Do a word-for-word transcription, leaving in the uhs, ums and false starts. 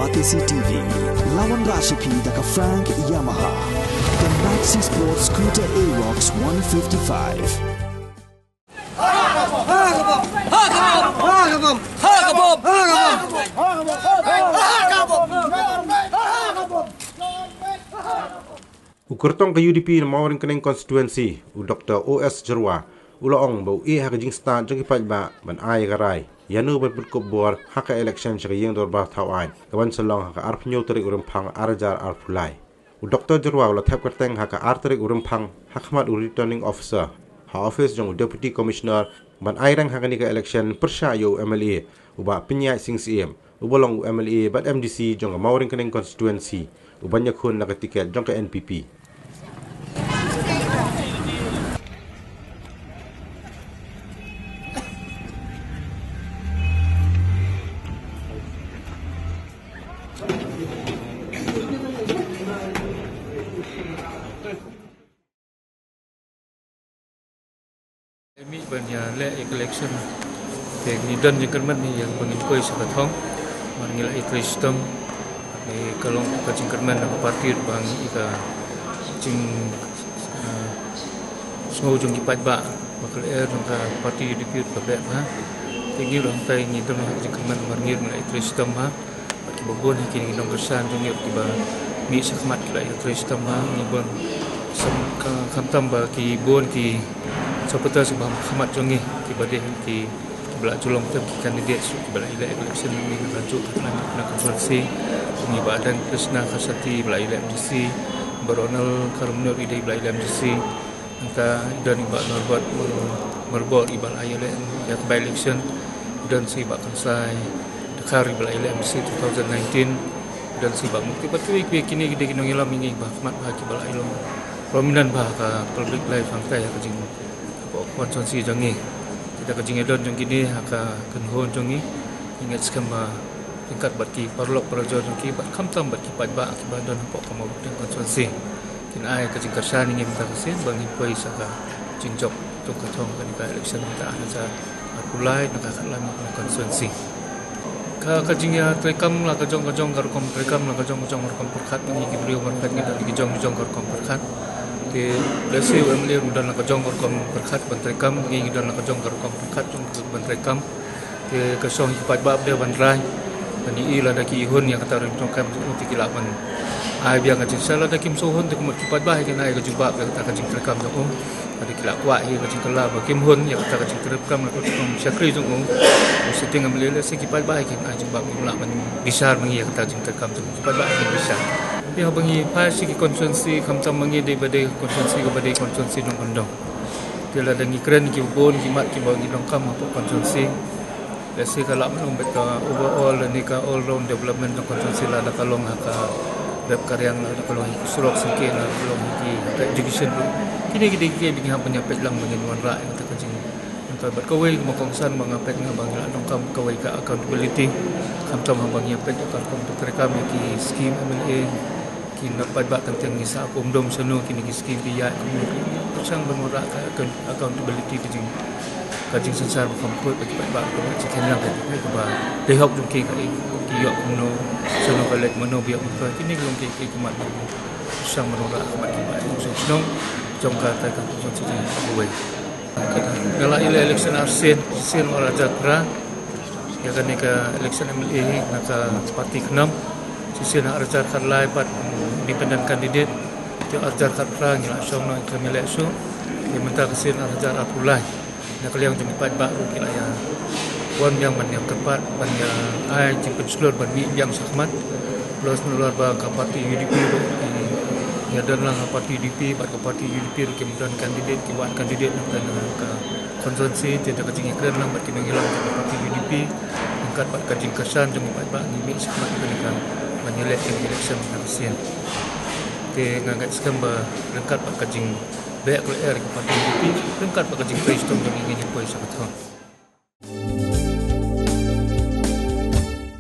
Batesi T V, la wanrah sha phi da ka Frank Yamaha. The Maxi Sport Scooter Aerox one fifty-five. U kyrtong ka U D P na Mawryngkneng constituency, u Doktor O S Jyrwa, u la ong ba u ïeh ha ka jingstad jong ki paidbah ban ai ka rai ïano ban pynkup bor ha ka election sha ka ïing dorbar thaw aiñ ka ban sa long ha ka arphew tarik u Rymphang ar hajar arphew lai. U Doktor Jyrwa u la thep kyrteng ha ka ar tarik u Rymphang ha khmat u Returning Officer ha office jong u Deputy Commissioner ban ai reng ha kane ka election pyrshah ïa u M L A u Bah Pynïaid Sing Syiem, uba long u M L A bad M D C jong ka Mawryngkneng constituency, u ban ïakhun na ka tiket jong ka N P P. Mih ban ïaleh ïa ka election. Te ngi don jingkyrmen ïa ba ngin poi sha ka thong. Mar ngi la ïa trei shitom. Ngi ka long ka jingkyrmen na ka party ba ngi ïa ka jing, eh, sngew jong ki paidbah ba ka lyer jong ka party U D P ka beh bha. Te ngi ruh hangtai ngi don ka jingkyrmen mar ngi la ïa trei shitom bha. Bad kiba bun ha kine ki nongkyrshan jong ngi kiba mih sha khmat ki la ïa trei shitom bha, ngi bun sam ka, khamtam ba ki bun ki supporters ba ha khmat jong ngi kiba dei ki, kiba la ju long tem ki candidate shuh kiba la ïaleh election jong ngi na ka juh ka tnat na constituency. Ngi Bah Adan Krishna Kharsati ba la ïaleh M D C, Bah Ronald Kharmnuid i dei ba la ïaleh M D C. Nangta i don i Bah Norbert Mer-, Merbok i ba la ïaleh ïa ka by election. I don sa i Bah Kynsai Dkhar i ba la ïaleh M D C two thousand nineteen. I don sa i Bah Mukti, bad kiwei kiwei, kine ki dei ki nongïalam ïa ngi ba ha khmat bha kiba la ïalong prominent bha ha ka public life hangtai ha ka jing, ha ka constituency jong ngi. Te da ka jingïadon jong kine ha ka kynhun jong ngi, ngi ngeit skhem ba ryngkat bad ki paralok parajor jong ki bad khamtam bad ki paidbah kiba don hapoh ka Mawryngkneng constituency, kin ai ka jingkyrshan ïa ngi mynta ka sien ba ngin poi sha ka jingjop jong ka thong kane ka election mynta ha ka ar hajar arphew lai na ka khatlam na constituency. Ka, ka jingïatreikam la ka jong ka jong ka rukom treikam, la ka jong ka jong ka rukom pyrkhat, ngi ki briew markhat ngi don ki jong ki jong ka rukom pyrkhat. Te lehse u M L A ruh u don la ka jong ka rukom pyrkhat ban treikam, ngi ngi don la ka jong ka rukom pyrkhat jong ban treikam. Te ka shong ki paidbah ba dei ban rai ban ïohi lada ki hun ïa kata ruh jong ka em te ki lah ban ai biang ka jingshai, lada kim sngewhun te kumno ki paidbah kin ai ka jubab ïa kata ka jingtreikam jong u. Lada ki la kwah ïa ka jingkylla ba kim hun ïa kata ka jingtreikam na ka rukom shakri jong u, u sitting M L A, lehse ki paidbah kin ai jubab, kim lah ban bishar ma ngi ïa kata ka jingtreikam jong u, ki paidbah kin bishar. Ïa ba ngi phai sha ki constituency, khamtam ma ngi dei ba dei constituency kaba dei constituency nongkyndong. Te lada ngi kren kiba bun ki mat kiba ngi donkam hapoh constituency. Lehse ka lah ban ong bad ka overall ne ka all round development jong constituency, lada ka long ha ka rep ka riang, lada ka long ha ki surok singkien, lada ka long ha ki, ha ka education ruh. Kine ki dei kiei ba ngi hap ban ïa peit lang ba ngin wanrah ïa kata ka jing. Bad kawei ba kongsan ba nga peit nga ba ngi la donkam kawei ka accountability. Khamtam haba ngi ïa peit ïa ka rukom treikam ïa ki scheme M L A, ki nongpaidbah teng teng ngi sah kum dum shano kine ki scheme ki ïaid kumno, ki pyrshang ban wanrah ka account-, accountability, ka jing, ka jingsynshar ba kham khuid bad ki paidbah, ka jingkynlang ka jingkhuid kaba dei hok jong ki, ka, ki ïoh kumno, shano ka leit, mano ba ïoh mynta, kine ki long ki, ki, ki mat ba pyrshang ban wanrah ha khmat ki paidbah jong shnong jong ka, ka, ka, ka, ka, kawei. Nga la ïaleh election arsien, sien ar hajar phra. Ïa kane ka election M L A hi na ka party khnam. Shisien ar hajar khatlai pat independent candidate. Te ar hajar khatphra ngi la shong noh ïa ka M L A shuh. Te mynta ka sien ar hajar arphew lai, na ka liang jong ki paidbah ruh ki la ïa wan biang ban ïa kyrpad, ban ïa ai jingpynshlur ban mih biang shakhmat. Plus nalor ba ka party U D P ruh ki ïa don lang ha party U D P, bad ka party U D P ruh kim don candidate, ki wad candidate na ka, na ka constituency, te da ka jingïakren lang bad ki nongïalam jong ka party U D P ryngkat bad ka jingkyrshan jong ki paidbah ngi mih shakhmat ïa kane ka ban ïaleh ïa ka election na ka sien. Te nga ngeit skhem ba ryngkat bad ka jingbeh ka lyer ka party U D P ryngkat bad ka jingtrei shitom jong ngi ngin ïa poi sha ka thong.